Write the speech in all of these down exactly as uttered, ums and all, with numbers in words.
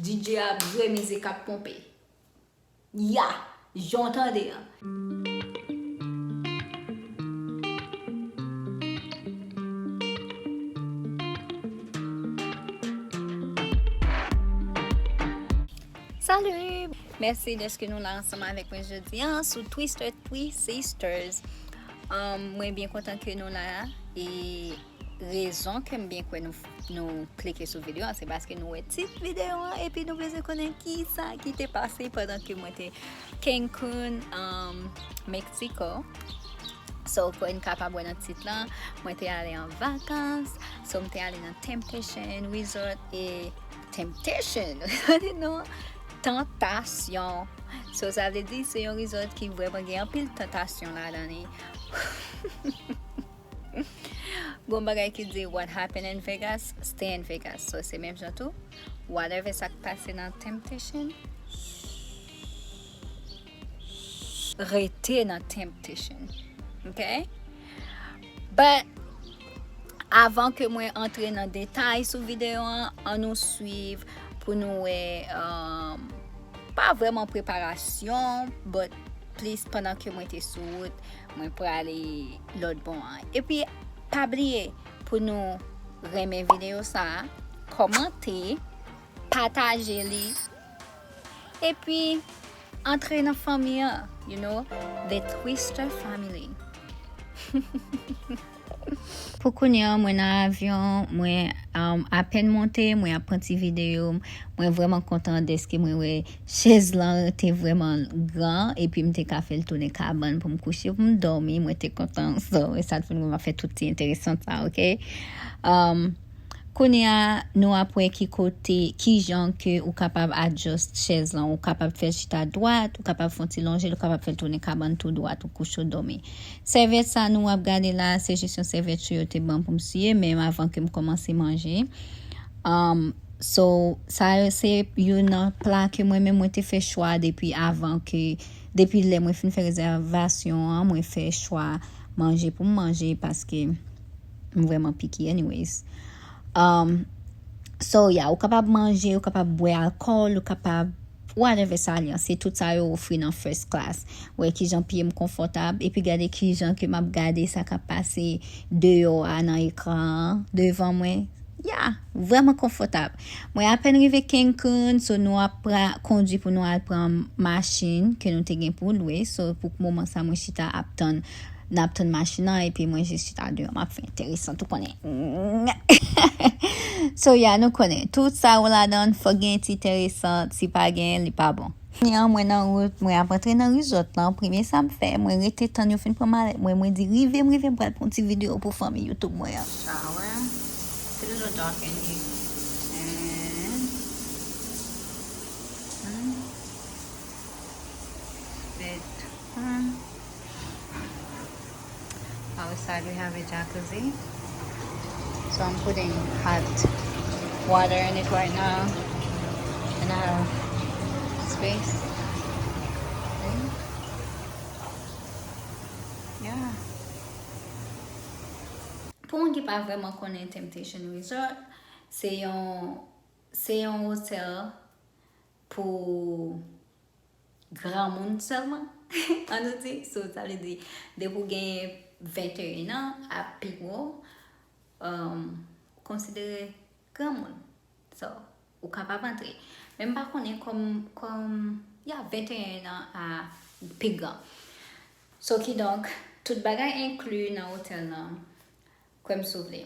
D J ap jwe mizik ap ponpe. Ya, jan w tande an. Salut! Mèsi dèske nou la ansanm avèk mwen jodi a sou Twister Twi Sisters. Um, mwen byen kontan ke nou la e rezon ke m byen kwè nou, nou klike sou videyo a, se paske nou wè tit videyo a epi nou bezwen konnen kisa ki te pase pandan ke mwen te Cancun, um, Mexico. So, kon n kapab wè nan tit lan, mwen te ale an vakans. So, m te ale nan Temptation Resort e Temptation, non, tantasyon. So, sa vle di se yon resort ki vrèman gen anpil tantasyon ladan li. Gon bagay ki di, "What happened in Vegas, stay in Vegas." So, se menm jan tou. Whatever sa k pase nan Temptation, rete nan Temptation. Ok? But, avan ke mwen antre nan detay sou videyo an, ann nou swiv pou nou wè, um, pa vrèman preparasyon, but plis pandan ke mwen te sou wout, mwen prale lòt bò an. Epi, pa bliye pou nou renmen videyo sa a, kòmante, pataje li, epi antre nan fanmi an, you know, the Twister family. Pou kounye a, mwen nan avyon, mwen, um, apèn monte, mwen ap pran ti videyo. Mwen vrèman kontan dèske mwen wè chèz lan te vrèman gran, epi m te ka fè l tounen kabann pou m kouche, pou m dòmi, mwen te kontan. So, e sa t fè m ap fè tout ti enteresan sa, ok? Um, kounye a, nou ap wè ki kote, ki jan ke ou kapab adjust chèz lan, ou kapab fè l chita dwat, ou kapab fè yon ti lonje l, ou kapab fè l tounen kabann tou dwat, ou kouche, ou dòmi. Sèvyèt sa nou ap gade la, se jis yon sèvyèt chou yo te ban m pou m siye men m avan ke m kòmanse manje. Um, so, sa yo se youn nan pla ke mwen menm mwen te fè chwa depi avan ke, depi lè mwen fin fè rezèvasyon an, mwen fè chwa manje pou m manje paske m vrèman picky anyways. Um, so, yeah, ou kapab manje, ou kapab bwè alkòl, ou kapab whatever sa li an, se tout sa yo ofri nan first class. Wè kijan pye m konfòtab, epi gade kijan ke m ap gade sa k ap pase deyò a nan ekran an, devan mwen. Ya, vrèman konfòtab. Mwen apèn rive Cancun, so nou ap pra-, kondui pou nou al pran machin ke nou te gen pou lwe. So, pou moman sa, mwen chita ap tann n ap tann machin nan, epi mwen jis chita deyò, m ap fè enteresan, tou konnen. So, ya, nou konnen. Tout sa yo ladan, fòk gen ti enteresan, si pa gen, li pa bon. Kounye a, mwen nan wout, mwen ap antre nan resort lan. Premye sa m fè, mwen rete tann yo fin pran malèt mwen, mwen di, "Rive m, rive m pral pran ti videyo pou fanmi YouTube mwen an." Shower. It's a little dark in here. And, hmm. Bed. Hmm. Outside we have a jacuzzi. So I'm putting hot water in it right now. And I have space. Okay. Yeah. Pou moun ki pa vrèman konnen Temptation Resort, se yon, se yon otèl pou granmoun sèlman, ann nou di. So, sa vle di, depi w gen venteyen an a pi wo, um, ou konsidere granmoun. So, ou kapab antre. Men m pa konnen kòm, kòm, ya, venteyen an a pi gran. So, kidonk, tout bagay enkli nan otèl lan, kwè m si w vle.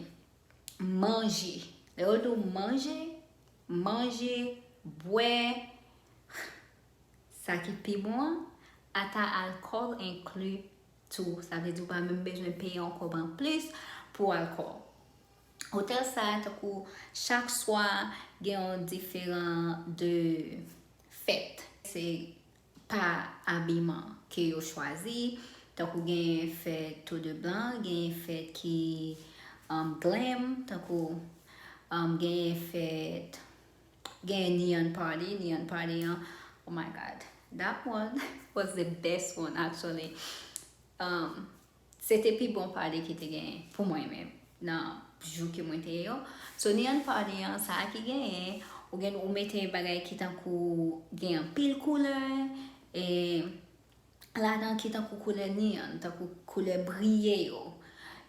Manje. Lè yo di w manje, manje, bwè, sa ki pi bon an, ata alkòl enkli tou. Sa vle di ou pa menm bezwen peye yon kòb anplis pou alkòl. Otèl sa a, tankou chak swa, gen yon diferan de fèt. Se pa abiman ke yo chwazi. Tankou gen fèt tout de blan, gen fèt ki, um, glam, tankou, um, gen fèt, gen neon party, neon party an, oh my God, that one was the best one actually. Um, se te pi bon party ki te genyen pou mwen menm nan jou ke mwen te ye yo. So, neon party an, sa a ki genyen, Ou gen, ou mete bagay ki tankou gen anpil koulè, e ladan ki tankou koulè neon, tankou koulè briye yo.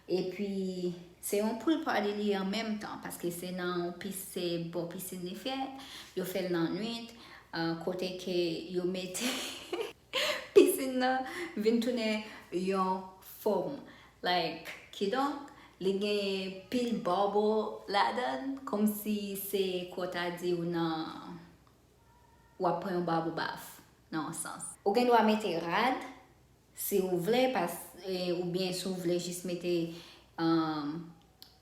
Epi, se yon pool party li an menm tan, paske se nan yon pis-, se bò pisin li fèt, yo fè l nan nwit, ah, kote ke yo mete pisin nan vin tounen yon fòm. Like, kidonk, li gen pil bubble ladan, kòmsi se, kote a di ou nan, w ap pran yon bubble bath, nan yon sans. Ou gen dwa mete rad, si ou vle, pas-, e, oubyen si ou vle jis mete, um,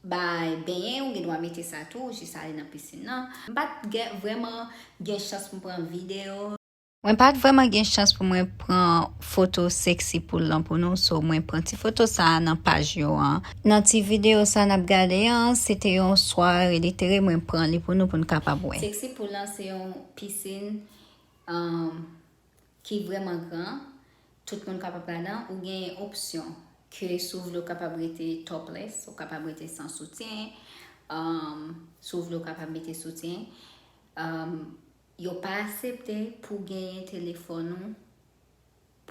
bay benyen, ou gen dwa mete sa tou, jis ale nan pisin nan. M pa t gen, vrèman gen chans pou m pran videyo. Mwen pa t vrèman gen chans pou mwen pran foto sexy pool lan pou nou, so mwen pran ti foto sa a nan paj yo an. Nan ti videyo sa n ap gade an, se te yon sware li te re, mwen pran li pou nou, pou n kapab wè. Sexy pool lan se yon pisin, um, ki vrèman gran. Tout moun kapab ladan. Ou gen opsyon ke si w vle w kapab rete topless, ou kapab rete san soutyen. Um, si w vle w kapab mete soutyen. Um, yo pa aksepte pou genyen telefòn ou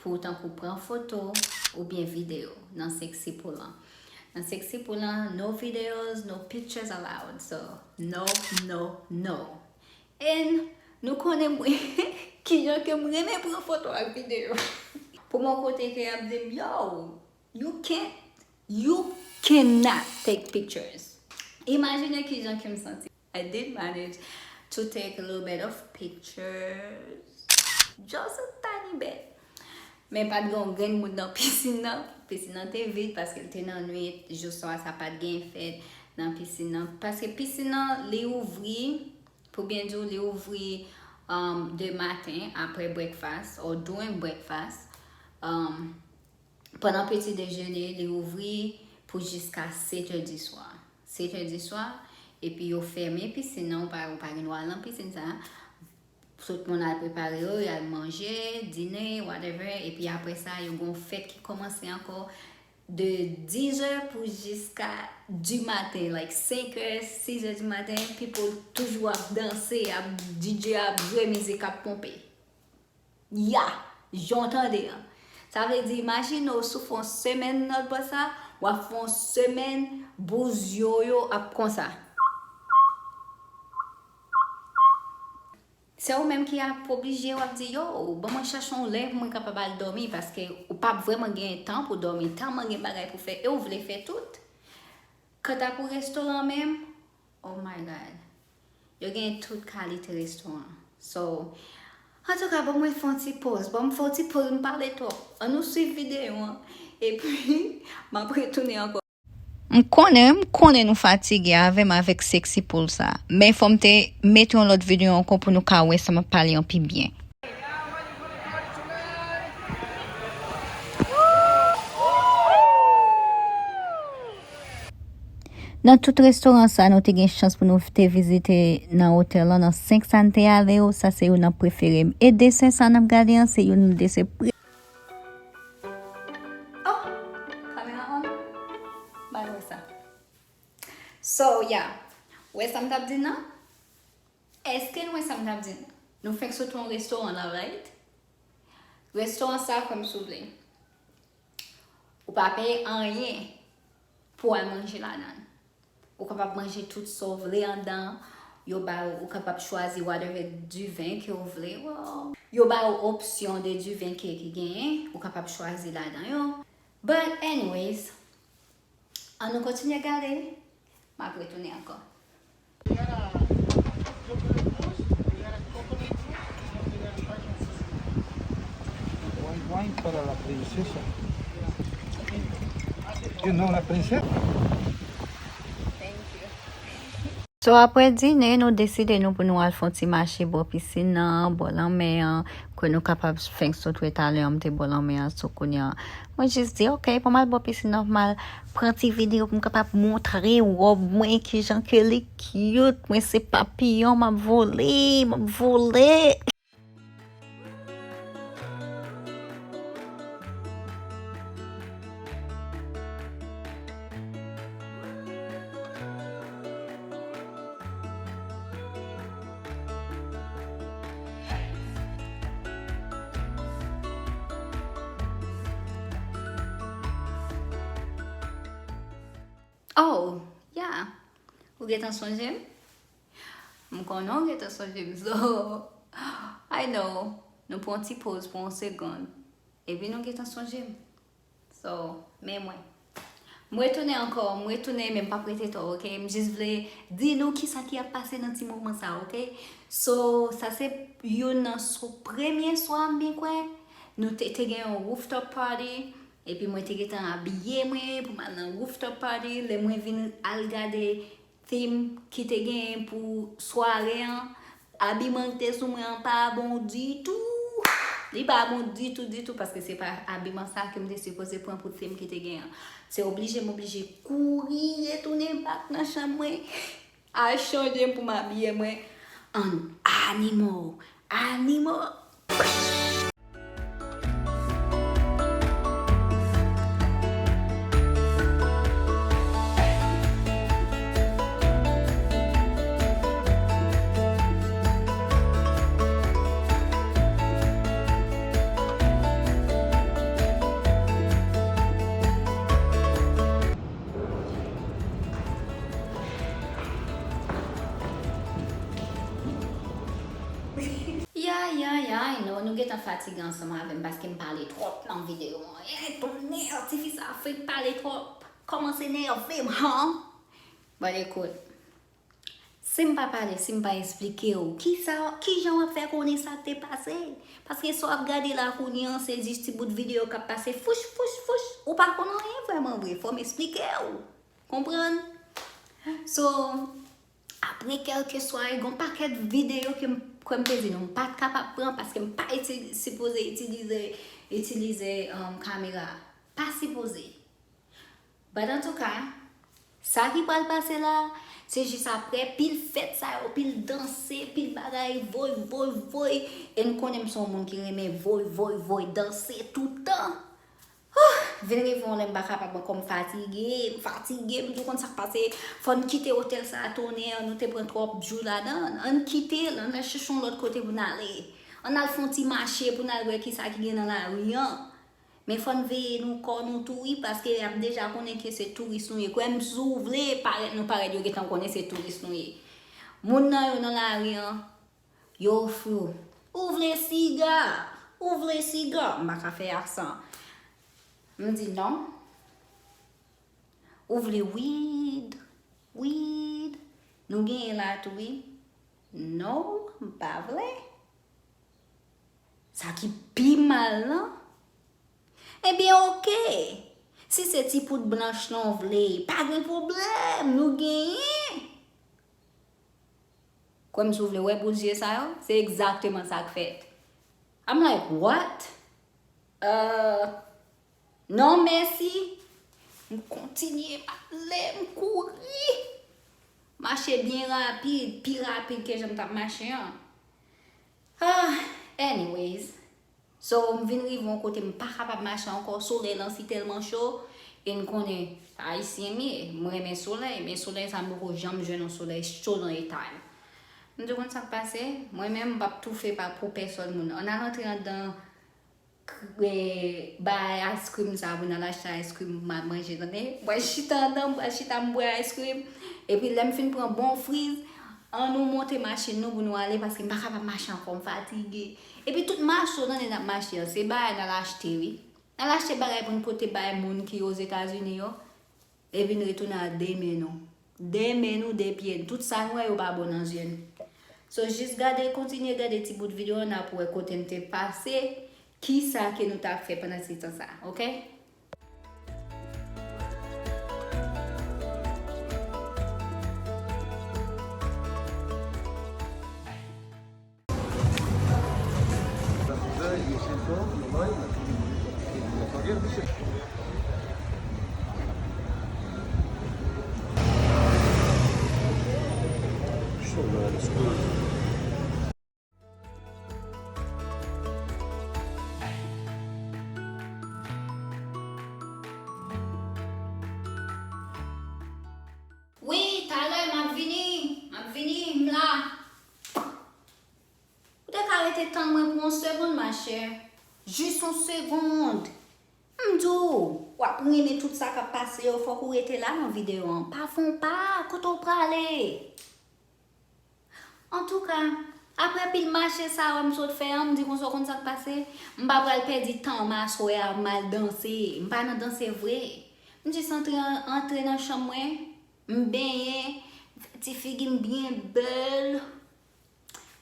pou tankou pran foto oubyen videyo nan sexy pool lan. Nan sexy pool lan, no videos, no pictures allowed. So, no, no, no. And nou konnen mwen, kijan ke m renmen pran foto ak videyo. Pou mwen kote ke y ap di m, yo, you can't, you cannot take pictures. Imajine kijan ke m santi. I did manage to take a little bit of pictures. Just a tiny bit. Men pa t gen yon grenn moun nan pisin nan. Pisin nan te vid paske l te nan nwit. Jou swa sa pa t gen fèt nan pisin nan. Paske pisin nan, li ouvri, pou byen di w, li ouvri, um, de maten, apre breakfast, or during breakfast. Um, pandan peti dejene, li ouvri pou jiska sèt è di swa. Sèt è di swa, epi yo fèmen pisin nan, ou pa, ou pa gen dwa al nan pisin sa. Tout moun al prepare yo, y al manje, dine, whatever, epi apre sa, yo gen yon fèt ki kòmanse ankò de diz è pou jiska di maten, like, senk è, sis è di maten, people toujou ap danse, ap, D J ap jwe mizik, ap ponpe. Ya, jan w tande an. Sa vle di, imajine w si w fè yon semèn nan bò sa, w ap fè yon semèn, bouz yo yo ap konsa. Se ou menm ki ap oblije, w ap di, yo, ban mwen chèche yon lè pou mwen kapab al dòmi, paske ou p ap vrèman gen tan pou dòmi, tèlman gen bagay pou fè, e ou vle fè tout. Kanta pou restoran menm, oh my God. Yo gen tout kalite restoran. So, antouka, ban mwen fè yon ti poz. Ban m fè yon ti poz, m pale twòp. Ann nou swiv videyo an. Epi, m ap retounen ankò. M konnen, m konnen nou fatige avè m avèk sexy pool sa. Men fò m te mete yon lòt videyo ankò pou nou ka wè sa m ap pale an pi byen. Nan tout restoran sa nou te gen chans pou nou te vizite nan otèl lan, nan senk sa n te ale yo, sa se youn nan prefere m. E desen sa n ap gade an, se youn nan desen pre- Oh! Kamera on? Ba nou wè sa. So, yeah. Wè sa m t ap di nan? Èske nou wè sa m t ap di nan? Nou fenk sot yon restoran la, right? Restoran sa, kwè m si w vle. Ou pa peye anyen pou al manje ladan l. Ou kapab manje tout sa w vle anndan. Yo ba ou, ou kapab chwazi whatever diven ke w vle. Yo ba ou opsyon de diven ke, ki genyen. Ou kapab chwazi ladan yo. But anyways, ann nou kontinye gade. M ap retounen ankò. Wine, wine para la princesa. You know la princesa? So, apre dine, nou deside nou pou nou al fè yon ti mache bò pisin nan, bò lanmè an, ke nou kapab fenk sot wè talè an, m te bò lanmè an, so kounye a, mwen jis di, ok, pou m al bò pisin nan, pou m al pran ti videyo pou m kapab montre wòb mwen, kijan ke li cute, mwen se papiyon, m ap vole, m ap vole. Oh, yeah. Ou gentan sonje m? M konnen w gentan sonje m. So, I know. Nou pran yon ti poz pou yon segonn. Epi nou gentan sonje m. So, men mwen. M retounen ankò, m retounen, men m p ap rete twò, oke? M jis vle di nou kisa ki ap pase nan ti moman sa, oke? So, sa se youn nan sou premye swa m byen kwè. Nou te, te gen yon rooftop party, epi mwen te gentan abiye mwen pou m al nan rooftop party. Lè mwen vin al gade theme ki te genyen pou sware an, abiman ki te sou mwen an pa bon ditou. Li pa bon ditou, ditou, paske se pa abiman sa ke m te sipoze pran pou theme ki te genyen an. Se oblije, m oblije kouri retounen back nan chanm mwen, al chanje m pou m abiye mwen an animal. Animal. Ya, ya, ya, I know, nou gentan fatige ansanm avè m paske m pale twòp nan videyo an. Eh, tonnè, tifi sa fenk pale twòp. Kòmanse nève m, han? Bon, ekout. Si m pa pale, si m pa esplike w, kisa, kijan w ap fè konnen sa k te pase? Paske sa w ap gade la kounye an, se jis ti bout videyo k ap pase fouch, fouch, fouch. Ou pa konn anyen vrèman vre. Fò m esplike w. Konprann? So, apre kèlke swa, gen yon pakèt videyo ke m, kwè m te di nou, m pa t kapab pran paske m pa iti-, sipoze itilize, itilize, um, kamera. Pa sipoze. But antouka, sa ki pral pase la, se jis apre pil fèt sa yo, pil danse, pil bagay, voy, voy, voy. E n konnen m se yon moun ki renmen voy, voy, voy, danse toutan. Huh, vin rive yon lè m pa kapab ankò, m fatige, m fatige, m di w konn sa k pase, fò n kite otèl sa a, tonnè, nou te pran twòp jou ladan l, ann kite l, ann al chèche yon lòt kote pou n ale, ann al fè yon ti mache pou n al wè kisa ki gen nan lari an. Men fò n veye nou kò nou tou wi, paske y ap deja konnen ke se touris nou ye. Kwè m, si w vle parèt nou parèt, yo gentan konnen se touris nou ye. Moun nan yo nan lari an, yo ofri w. Ou vle siga? Ou vle siga? M pa ka fè aksan. M di non. Ou vle weed? Weed? Nou genyen la tou wi. Non, m pa vle. Sa ki pi mal lan, ebyen, oke. Si se ti poud blanch lan w vle, pa gen pwoblèm, nou genyen. Kwè m, si w vle wè bout zye sa yo, se egzakteman sa k fèt. I'm like, what? Euh, non, mèsi. M kontinye pale, m kouri. Mache byen rapid, pi rapid ke jan m t ap mache an. Ah, anyways. So, m vin rive yon kote m pa kapab mache ankò, solèy lan si tèlman cho, e n konnen Ayisyen m ye, m renmen solèy, men solèy sa m poko janm jwenn yon solèy cho nan eta yo. M di w konn sa k pase, mwen menm m p ap toufe pa pou pèsòn moun. Ann al antre anndan k-, e, bay ice cream sa pou n al achte ice cream pou m al manje, tande? M pral chita anndan, m pral chita m bwè ice cream, epi lè m fin pran bon friz, ann nou monte machin nou pou nou ale, paske m pa kapab mache ankò, m fatige. Epi tout mache w tande n ap mache an, se bagay n al achte wi. N al achte bagay pou n pote bay moun ki Ozetazini yo. Epi n retounen ak de men nou. De men nou, de pye n. Tout sa n wè yo pa bon nan zye n. So, jis gade, kontinye gade ti bout videyo an, n ap wè kote n te pase, kisa ke nou t ap fè pandan se tan sa, oke? Wi, talè, m ap vini, m ap vini, m la. Ou te ka rete tann mwen pou yon segonn, machè. Jis yon segonn. M di w, w ap renmen tout sa k ap pase yo, fòk ou rete la nan videyo an. Pa fè yon pa, kote w prale? Antouka, apre pil mache sa yo m sot fè an, m di konsa, w konn sa k pase? M pa pral pèdi tan m aswè a, m al danse. M pa nan danse vre. M jis antre, antre nan chanm mwen, m benyen, ti figi m byen bèl.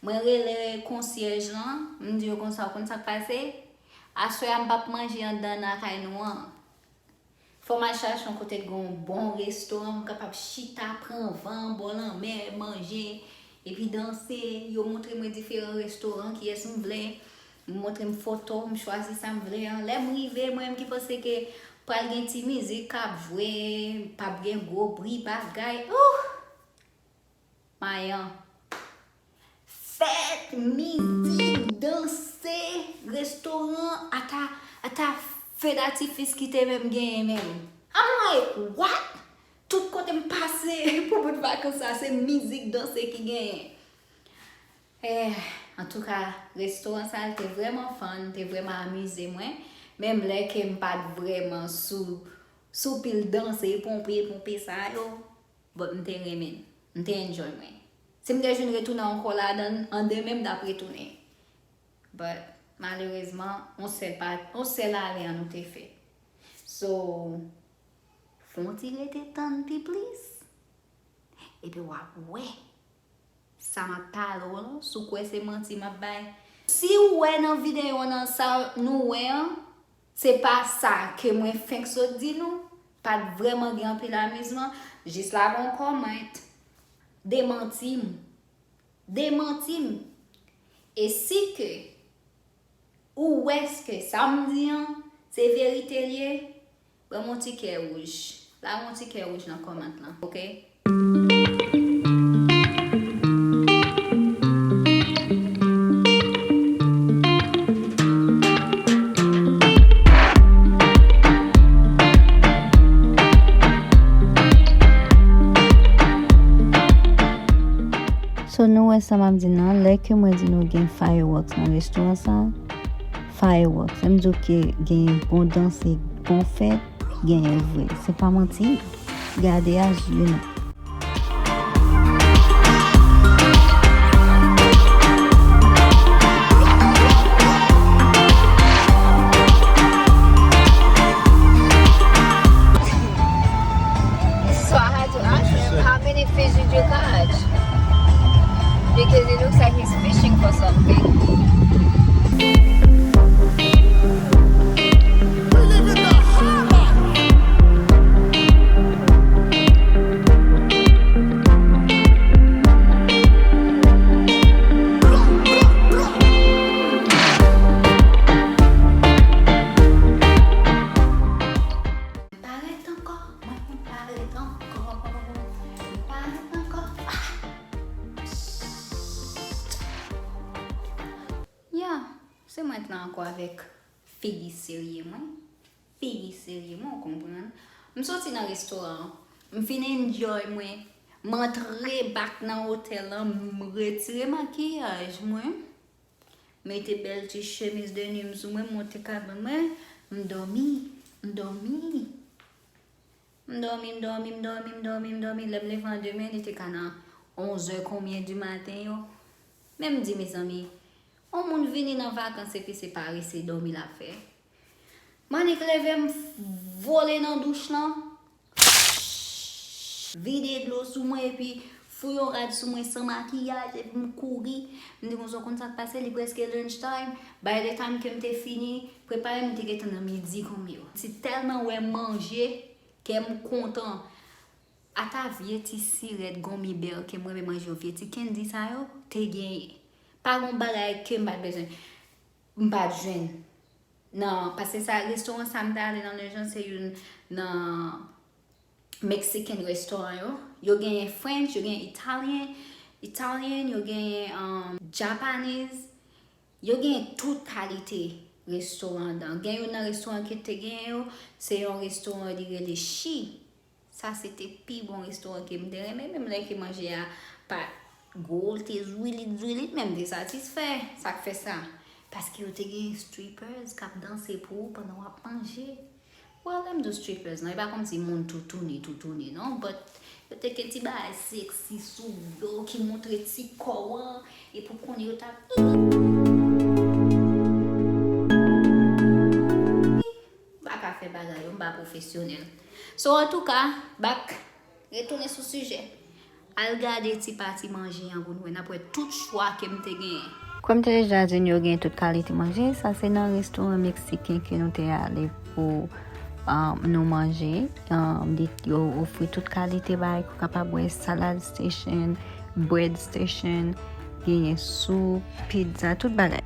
Mwen rele konsyèj lan, m di yo konsa, w konn sa k pase? Aswè a m p ap manje anndan nan kay nou an. Fò m al chache yon kote k gen yon bon restoran, m kapab chita, pran van, bò lanmè, manje, epi danse. Yo montre mwen diferan restoran, kiyès m vle. M montre m foto, m chwazi sa m vle an. Lè m rive, mwen menm ki panse ke pral gen ti mizik k ap jwe, p ap gen gwo bri, bagay. Ouh! Mayan. Fèt, mizik, danse, restoran, ata, ata feu d'artifice ki te menm genyen menm. I'm like, what? Tout kote m pase pou bout vakans sa, se mizik, danse ki genyen. Eh, antouka, restoran sa a te vrèman fun, te vrèman amize mwen. Menm lè ke m pa t vrèman sou, sou pil danse, ponpe, ponpe sa yo. But m te renmen l. M te enjoy mwen. Si m te jwenn retounen ankò ladan l, an demen m t ap retounen. But malerezman, on sèl pa, on sèl ale an nou te fè. So, fè on ti rete tann pi plis. Epi w ap wè sa m ap pale w lan, si w kwè se manti m ap bay. Si w wè nan videyo nan sa nou wè an, se pa sa ke mwen fenk sot di nou, pa t vrèman gen anpil amizman, jis lage yon kòmant, demanti m, demanti m. E si ke ou wè ke sa m di an, se verite l ye, ban m yon ti kè wouj. Lage yon ti kè wouj nan kòmant lan, oke? So, nou wè sa m ap di nan, lè ke mwen di nou gen fireworks nan restoran sa, fireworks. Lè m di w ke gen bon danse, bon fèt, genyen vre. Se pa manti. Gade a zye nou. So I had to ask him, how many fish did you catch? Because it looks like he's fishing for something. Parèt ankò, mwen parèt ankò, parèt ankò. Ah! Ya, se mwen t la ankò avèk figi serye mwen. Figi serye mwen, ou konprann. M soti nan restoran an, m fin enjoy mwen. M antre back nan otèl lan, m retire makiyaj mwen. Mete bèl ti chemiz de nuit m sou mwen, m monte kabann mwen, m dòmi, m dòmi. M dòmi, m dòmi, m dòmi, m dòmi, m dòmi. Lè m leve an demen, li te ka nan onzè konbyen di maten yo. Men m di, mezanmi, yon moun vini nan vakans epi se parese dòmi l ap fè. M annik leve, m vole nan douch lan. Vide dlo sou mwen epi foure yon rad sou mwen san makiyaj epi m kouri. M di konsa, w konn sa k pase, li prèske lunch time. By the time ke m te fini prepare, m te gentan nan midi konbyen yo. M te tèlman wè manje, kè m kontan. Ata vye ti sirèt gomibè ke m renmen manje yo, vye ti candy sa yo, te genyen. Pa gon bagay ke m pa t bezwen, m pa t jwenn. Nan, paske sa, restoran sa m t ale nan Lejand, se youn nan Mexican restoran yo. Yo genyen French, yo genyen Italian, Italian, yo genyen, um, Japanese. Yo genyen tout kalite restoran andan. Gen youn nan restoran ke te genyen yo, se yon restoran li rele Chi. Sa se te pi bon restoran ke m te renmen, menm lè ke manje a pa t gwo, l te zwilit, zwilit, men m te satisfè. Sa k fè sa. Paske yo te gen strippers k ap danse pou ou pandan w ap manje. Well, m di strippers, non, e pa kòmsi moun toutouni, toutouni, non, but yo te gen ti bagay sexy sou yo ki montre ti kò an, epi w konnen yo t ap. M pa ka fè bagay yo, m pa pwofesyonèl. So, antouka, back, retounen sou sijè. Al gade ti pati manje an pou n wè, n ap wè tout chwa ke m te genyen. Kòm m te deja di n, yo gen tout kalite manje. Sa se nan restoran meksiken ke nou te ale pou, um, nou manje. Um, li, yo ofri tout kalite bagay. Ou kapab wè salad station, bread station, genyen soup, pizza, tout bagay.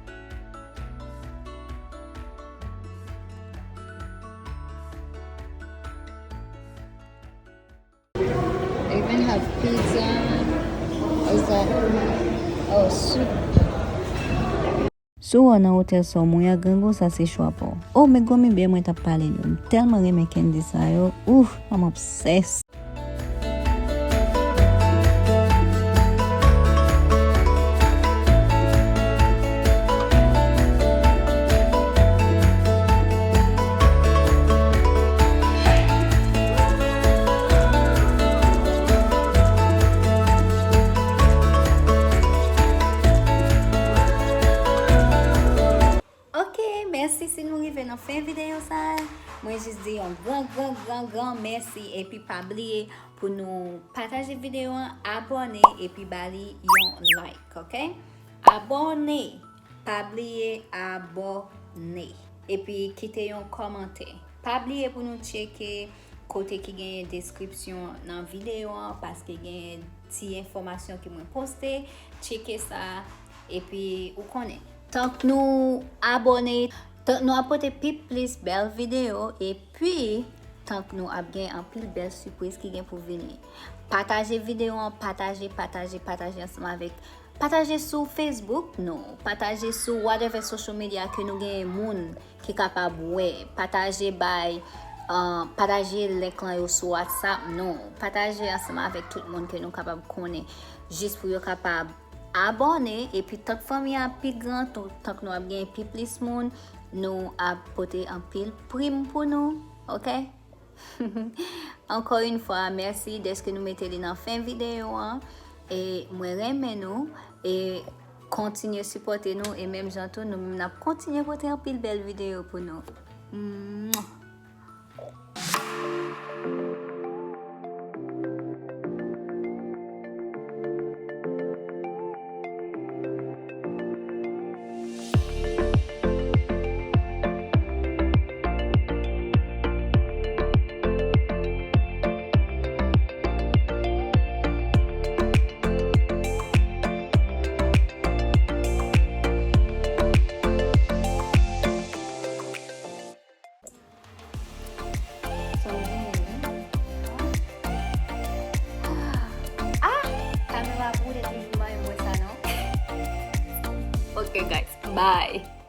They even have pizza. What's that? Oh, soup. Si w nan otèl sa w mwen a grangou, sa se chwa pa w. Oh, men gwo mibè mwen t ap pale l yo. M tèlman renmen candy sa yo. Ouf, I'm obsessed. Ok, mèsi si nou rive nan fen videyo sa a. Mwen jis di yon gran, gran, gran, gran mèsi. Epi pa bliye pou nou pataje videyo an, abòne, epi ba li yon like, ok? Abòne! Pa bliye abòne. Epi kite yon kòmantè. Pa bliye pou nou tcheke kote ki genyen deskripsyon nan videyo an, paske genyen ti enfòmasyon ke mwen poste. Tcheke sa, epi ou konnen. Tank nou abòne, tank nou ap pote pi plis bèl videyo, epi tank nou ap gen anpil bèl sipriz ki gen pou vini. Pataje videyo an, pataje, pataje, pataje ansanm avèk, pataje sou Facebook nou, pataje sou whatever social media ke nou genyen moun ki kapab wè, pataje bay, uh, pataje link lan yo sou WhatsApp nou, pataje ansanm avèk tout moun ke nou kapab konnen, jis pou yo kapab abòne, epi tank fanmi a pi gran, tou, tank nou ap gen pi plis moun, nou ap pote anpil prim pou nou, ok? Ankò yon fwa, mèsi dèske nou mete li nan fen videyo an. E mwen renmen nou. E kontinye sipòte nou. E menm jan tou, nou menm n ap kontinye pote anpil bèl videyo pou nou. Mwah! Ah! Kamera boule toujou, mwen sa non. Ok, guys. Bye.